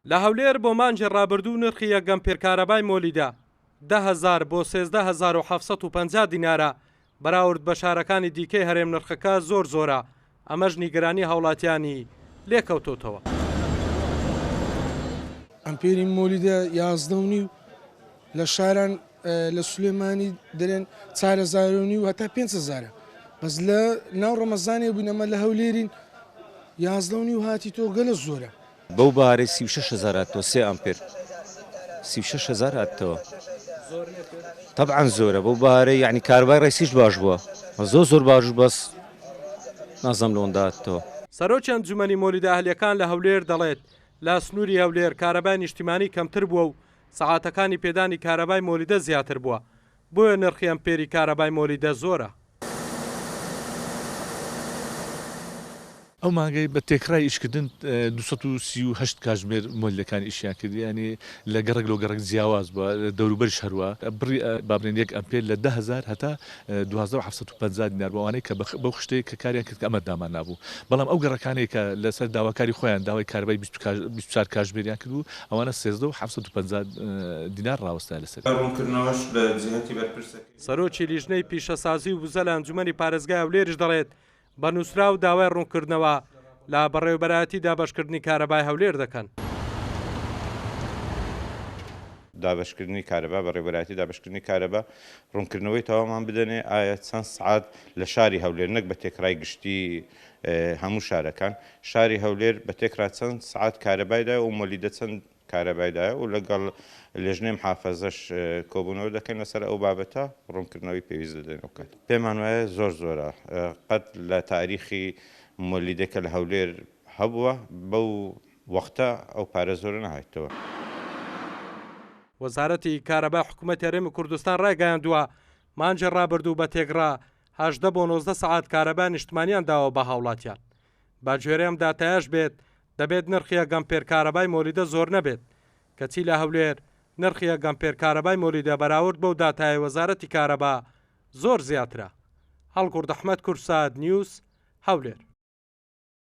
لە هەولێر بۆ مانگی ڕابردوو نرخی یەک ئەمپێر کارەبای مۆلیدە 10,000 بۆ 13,750 دینارە، بەراورد بە شارەکانی دیکەی هەرێم نرخەکە زۆر زۆرە، ئەمەش نیگەرانی هاوڵاتیانی لێکەوتۆتەوە. ئەمپێری مۆلیدە 11 و نیو لە شاران لە سلێمانی دەرێن 4 هەزار و نیو هەتا 5 هەزارە، بەس لە ناو ڕەمەزانێ بووین، ئەمە لە هەولێرین 11 و نیو هاتی تۆ گەلە زۆرە. بەو بارەی 36 هەزار هاتەوە، سێ ئەمپێر 36 هەزار هاتەوە، تەبعەن زۆرە بەو بارەی، یعنی کارەبای ڕێسیش باش بووە، زۆر زۆر باش، بەس نازانم لەوەندە هاتەوە. سەرۆکی ئەنجومەنی مۆلیدە ئەهلیەکان لە هەولێر دەڵێت، لە سنووری هەولێر کارەبای نیشتیمانی کەمتر بووە و سەعاتەکانی پێدانی کارەبای مۆلیدە زیاتر بووە، بۆیە نرخی ئەمپێری کارەبای مۆلیدە زۆرە. ئەو مانگەی بە تێکڕای ئیشکردن 238 کاتژمێر مۆلیدەکان ئیشیان کرد، یانی لە گەڕەک لۆ گەڕەک جیاواز بووە، دەوروبەریش هەروا. بڕی با بڵێین یەک ئەمپێر لە 10,000 هەتا 12,750 دینار بوو، ئەوانەی کە بەو خشتەیە کە کاریان کرد کە ئەمە دامان نابوو. بەڵام ئەو گەڕەکانەی کە لەسەر داواکاری خۆیان داوای کارەبای 24 کاتژمێریان کردبوو، ئەوانە 13,750 دینار ڕاوەستایە لەسەری. ڕوونکردنەوەش لە جیهەتی بەرپرسەکەی. سەرۆکی لیژنەی پیشەسازی و وزە لە ئەنجومەنی پارێزگای هەولێریش دەڵێت، بە نووسراو داوای ڕوونکردنەوە لە بەڕێوەبەرایەتی دابەشکردنی کارەبای هەولێر دەکەن. دابەشکردنی کارەبا، بەڕێوەبەرایەتی دابەشکردنی کارەبا ڕوونکردنەوەی تەواومان بدەنێ، ئایا چەند سەعات لە شاری هەولێر نەک بە تێکڕای گشتی هەموو شارەکان، شاری هەولێر بە تێکڕا چەند سەعات کارەبای دایە و مۆلیدە چەند کارەبای دایە و لەگەڵ لێژنەی محافەزەش کۆبوونەوە دەکەین لەسەر ئەو بابەتە، ڕوونکردنەوەی پێویست دەدەین ئەو کات. پێمان وایە زۆر زۆرە، قەت لە تاریخی مۆلیدە کە لە هەولێر هەبووە بەو وەختە ئەو پارە زۆرە نەهاتەوە. وەزارەتی کارەبای حکومەتی هەرێمی کوردستان ڕایگەیاندووە، مانگی ڕابردوو بە تێکڕا 18 بۆ 19 سەعات کارەبای نیشتمانیان داوە بە هاوڵاتیان. بەگوێرەی ئەم داتایەش بێت، دەبێت نرخی یەک ئەمپێر کارەبای مۆلیدە زۆر نەبێت، کەچی لە هەولێر نرخی یەک ئەمپێر کارەبای مۆلیدە بەراورد بەو داتایەی وەزارەتی کارەبا زۆر زیاترە. هەڵگوڕد ئەحمەد، کوردسات نیوز، هەولێر.